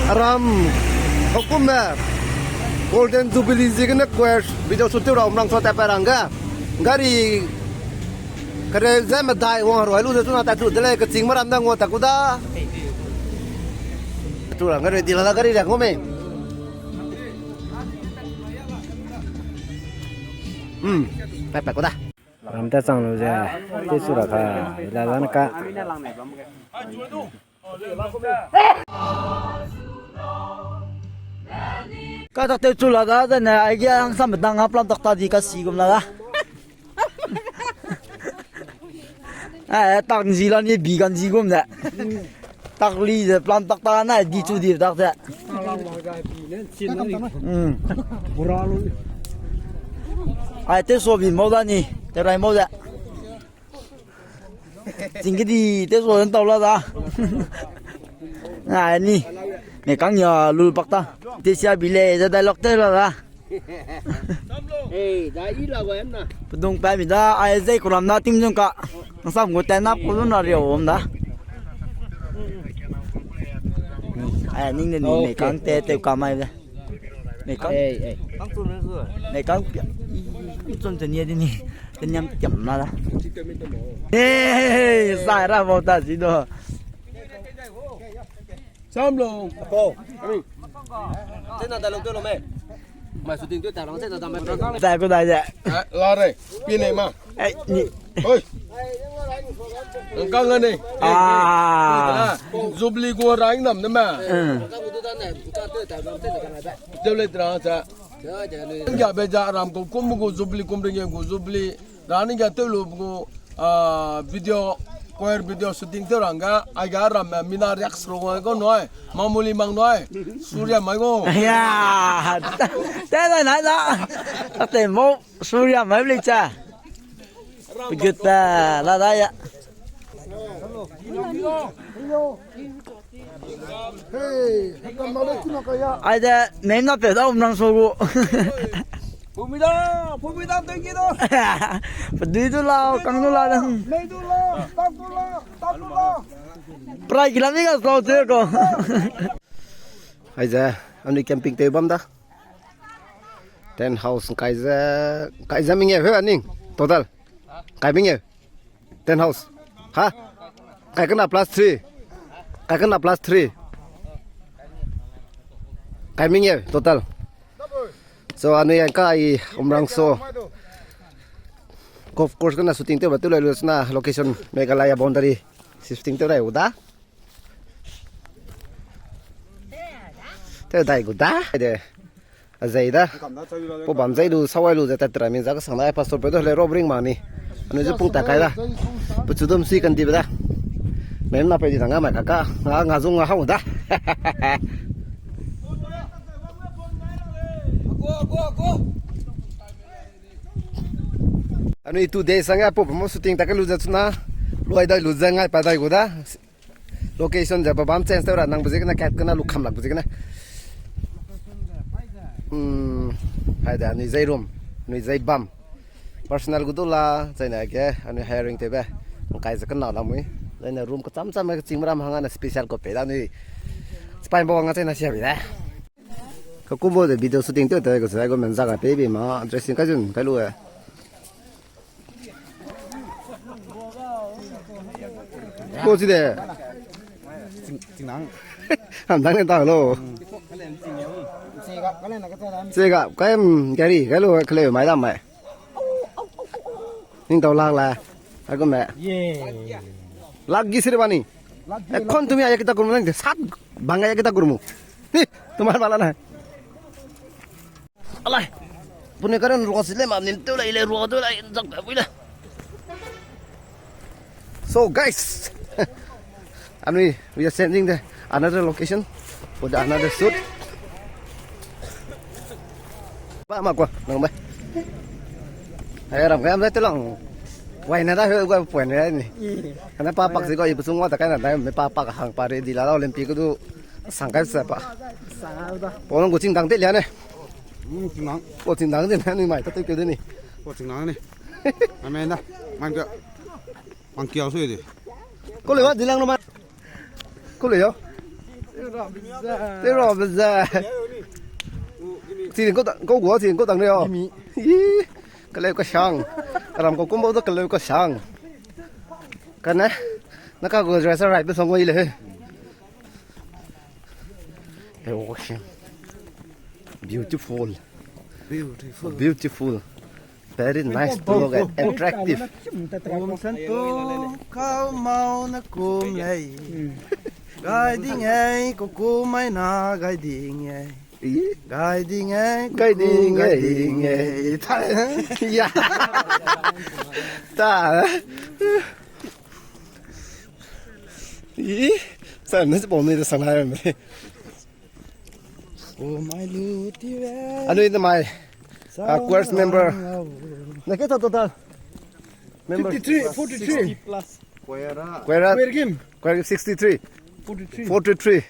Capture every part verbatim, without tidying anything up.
Aram, hukum me, Golden Jubilee ziegene choir video shoot tew ra Umrangso tat pa rangge. Gari, kare ze medai wang herui lu ze chuna tat chu de lei, kechîngme ram da ngua tat ku da. Chu rang gari di la da gari ra ngau me. Hmm, tat pa ku da. Ram ta chang lu ze, te chu ra ka, la la na ka. Ka tak tew chu la da, zene, ai ge hangsam dang ha plam tak ta di ka si gum la da. Eh, tak nzi la ni bi kan zi gum de. Tak li de plam tak ta na di chu di tak de. Hmm. Ai, te so bi mau da ni, te rai mau de. Ching ke di, te so den tau la da. Ai ni. Me kang ya lu pak ta. Te sia bi le, ze dialogue te la da. Hey, da i la wa na. Pedung pa mi da, ai zei kuram na tim jung ka. Nsam gu stand up ku na rio om da. Ai ning de ni me kang te te ka mai de. Me kang. Hey, hey. Me kang pia. I, i, i chon te ni de ni. Te niam tiam na da. Hey, sai ra bau ta si do. Samlo. Apo. Ami. Tena da lo te lo me. Ma shooting tu ta rang se da da me. Zai ku dai ze. Ah, la re. Pi ne ma. Ai, ni. Oi. Ang kang ne. Ah. Jubilee gu rang nam ne ma. Hmm. Deu le tra sa. Ngia be ja ram gu kum gu Jubilee kum ring gu Jubilee. Rani ga tew lu gu, ah, video, choir video shooting tew rang ga, ai ga ram, eh, mina react ro ga ko noi, mamuli mang noi, Surya mai go. Ya, te na na na. Ate mo Surya mai bli cha. Pujut pa la da ya. Ai de, nei na pe da Umrangso gu. Pumida, pumida, thank you da. Pedui du la, kang du la da. Nei du la, tak du la, tak du la. Prai kilam ni ga so che ko. Ai ze, anui camping tew bam da. Tent house kai ze, kai ze mingeu he aning. Total. Kai mingeu. Tent house. Ha? Kai kena plus three. Kai kena plus three. Kai mingeu total. So, anui yang kai Umrangso golf course kena shooting tew ba tu lai lu sena location Meghalaya boundary. Si shooting tew rai u da. Tew dai gu da. De. Azei da. Pau bam zai lu, sawai lu ze tat ra mi za kasang da, pastor pe du le robring ma ni. Anui zu pung ta kai da. Pechu dum si kan di be da. Mem na pe di da nga mai kaka. Nga, nga zung nga hau da. Anui two days sang ya pau mo shooting ta kai lu ze chuna. Luai dai lu ze ngai pa dai gu da. Location ze ba bam change tew ra nang be ziegene kat kena lu kham lak be ziegene. Hmm, hai da, anui zai room, anui zai bam. Personal gu du la, zaine ge, anui hiring tew be. Ngkai ze kena la mui. Zaine room kacham cham me kaching ram hang ane special ko pe da anui. Spine bo nga zaine sia bi da. Ka kumbo de video shooting tew tew ko sai ko men za ka pe bi ma, dressing kai zun kai lu e. Bo chi de. Ching, ching nang. Ham dang ne ta lo. Che ga, kai em gari, kai lo, kale mai da mai. Ning tau lak la. Ai ko me. Ye. Lak gi sir bani. Lak gi, e kon lak tumi aya kita kurmu nang de sat bang aya kita kurmu. Ni, tumar bala na. Alai. Pune karen rua sile ma nim tu lai le rua tu lai zak da buile. So guys, anui, we are changing the another location for the another shoot. Ba ma kwa, nang ba. Ai ram kayam lai tu lang. Wai na da he gua puen re ni. Ana pa pak si ko i pusung wa ta kai na da me pa pak hang pa re di la la Olympic du sang kai sa pa. Sang da. Po nang gu ching dang te lia ne. Hmm, ching dang. Po ching dang de na ni mai ta te ke de ni. Po ching dang ni. Amen da. Man ke. Mang kiau sui de. Ko le wa di lang no ma. Ko le yo. Te ra be ze. Chi kau ta, kau gua chi kau tang le o. Ih, kaleu kasang. Aram kau kum bau da kaleu kasang. Kane, na ka gu dress right be song wai le he. Hey, ocean. Beautiful. Beautiful. Beautiful. Very nice to look at, attractive. Kum santu kau mau na kum lei. Gai ding ei, kau kum mai na gai ding ei. Ih. Gai ding ei, gai ding ei, gai ding ei. Ta. Ih, sa ne se bom ne de sang na me. Oh, mai lu ti we. Anui ne mai. Ah, choir member. Na ke ta total? Member. Fifty-three, forty-three. Sixty plus. Choir. Choir. Choir game. Choir sixty-three. Forty-three. Forty-three.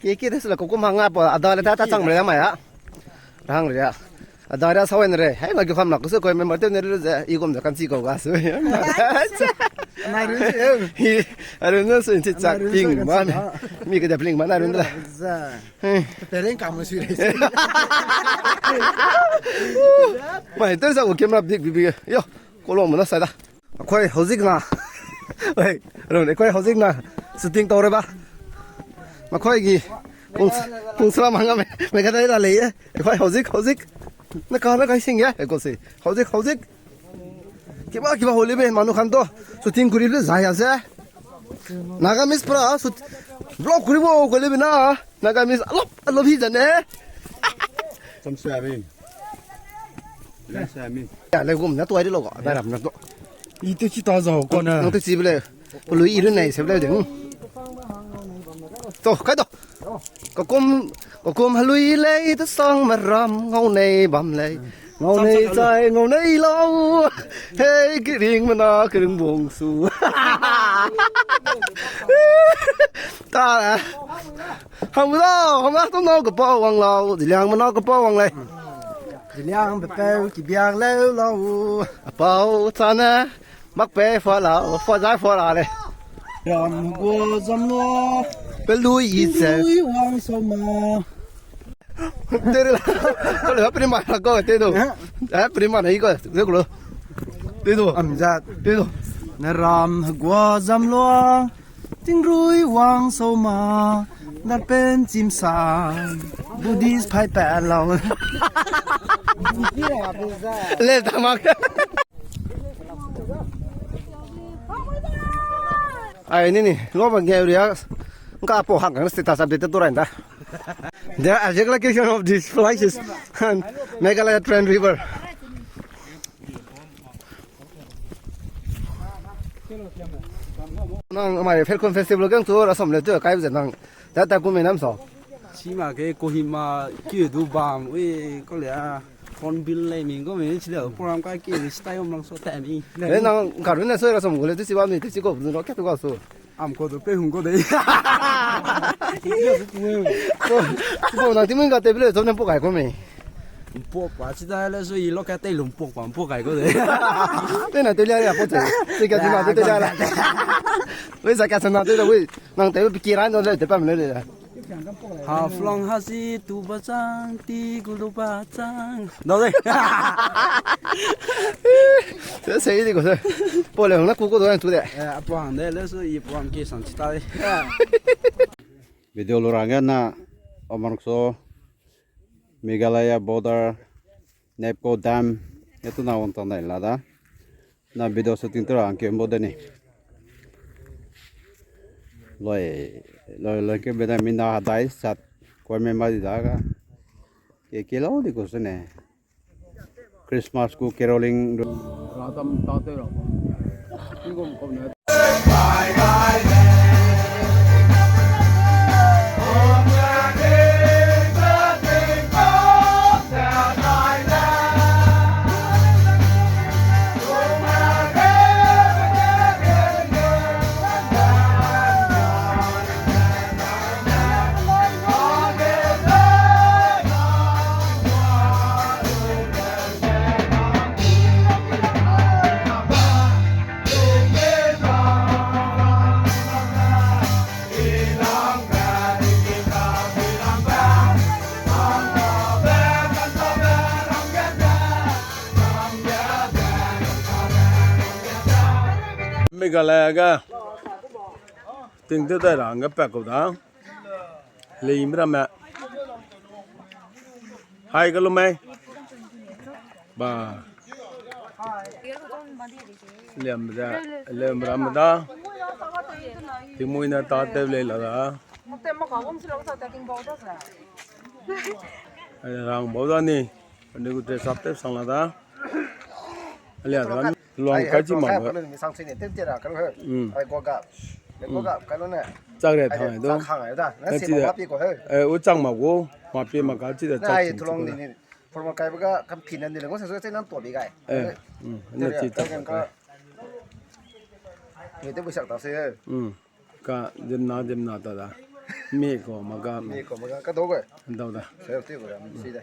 Ke ke de sula kokum hanga pa ada le ta ta chang re mai ha. Hang re ya. Ada ra sawen re. Hai ma ke kham na ku se choir member te ne re ze. I gum ze kan chi kau ga su. Na re. Hi, arun na su chi chak ting ma. Mi ke de pling ma na run da. Za. He. Te reng kam su re. Mai te sa ko camera big big big. Yo, ko lo mo na sa da. Akhoi hojik na. Oi, ron akhoi hojik na. Shooting tau re ba. Makhoi gi. Pung, pung sala manga me. Me ka dai da le ye. Akhoi hojik, hojik. Na ka na kai sing ye. E ko si. Hojik, hojik. Kiba, kiba holi be manu khan to. Shooting kuri le zai ya se. Nagamese pra shoot. Vlog kuri bo ko le be na. Nagamese alop, alop hi zane. Sam sa bin. Ya, le gum na tuai de lo ga, da ram na to. I te chi ta zau ko na. Nang te chi bele. Pelu i ru nei se bele de. To, kai to. Kokum, kokum halui lei te sang maram ngau nei bam lei. Ngau nei chai, ngau nei lau. Hei, kiring mena, kiring bung su. Ta. Hang lau, hang lau, to nau ka pau wang lau. Ziliang mena ka pau wang lei. Ziliang pe peu ki biang leu lau. Apau chane, mak pe fa la, fa zai fa la le. Ram gua zam lo. Pelui i se. Pelui wang so ma. Te re la. Ko le prima la ko te do. Eh? Eh, prima na i ko. Te ko lo. Te do. Amzat. Te do. Na ram gua zam lo. Tingrui wang so ma, na pen chim sa, Buddhist phai pa lau. Le ta mak. Ai, ni ni, lo ba ngeu ria, ngka po hang kan status update tu ran da. The exact location of this place is Meghalaya Trend River. Nang mai Falcon Festival kang tu rasom le tu kai ze nang. Ta ta ku me nam so. Sima ke Kohima ki du bam, ui, ko le a. Hornbill le mi ko me chi le program kai ki style om lang so ta mi. Eh, nang karun na so rasom ko le tu si ba mi tu si ko no ke tu ko so. Am ko du pe hung ko de. Ko, ko na ti mun ga te ble zo ne po kai ko me. Mpok pa chi da le so i lo ka te lu mpok pa mpok kai ko de. Te na te lia ya po te. Te ka ti ma te te lia la. Wei sa ka sa na te da wei. Nang te pi ki ran no le te pa me le. Haflong hasi tu bachang, ti gu lu bachang. No de. Se se di ko se. Po le hung na ku ko do tu de. Eh, apo hang de le so i po hang ki sang chi ta de. Video lu rang ge na Umrangso, Meghalaya border, Nepko Dam, e tu na wang tang dai la da. Na video shooting tu ra ang ke mbo de ni. Loi, loi, loi ke be da mi na dai sat, koi me ma di da ga. Ke ke lau di ko se ne. Christmas ku caroling. Ra tam ta te ra. Ki gom kom ne. Ga le ga. Ting te dai ra hangge pa kau da. Leime ramme. Hai ga lu mei. Ba. Liam da, liam ramme da. Tingmuina ta tew lei la da. Ai, rang bau da ni. Ani gu dress up tew sang la da. Alia da, luang kai chi mak ba. Ni sang chi ni, tew tew ra, ka lu he. Mm. Ai, go ga. Go ga, ka lu ne. Chak re thang ai do. Chak hang ai da. Na si ma pi ko he. Eh, u chak mak gu. Ma pi mak ka chi da chak ai chi tulong ni. Formal kai ba ga, kam pi na ni le, ngau sa sa chi nan to bi gai. Eh, mm, na chi ta ka. Ni te bu sak ta se he. Mm. Ka dimna, dimna ta da. Mi ko ma ga. Mi ko ma ga. Ka dau ga. Dau da. Se te ko ya, si da.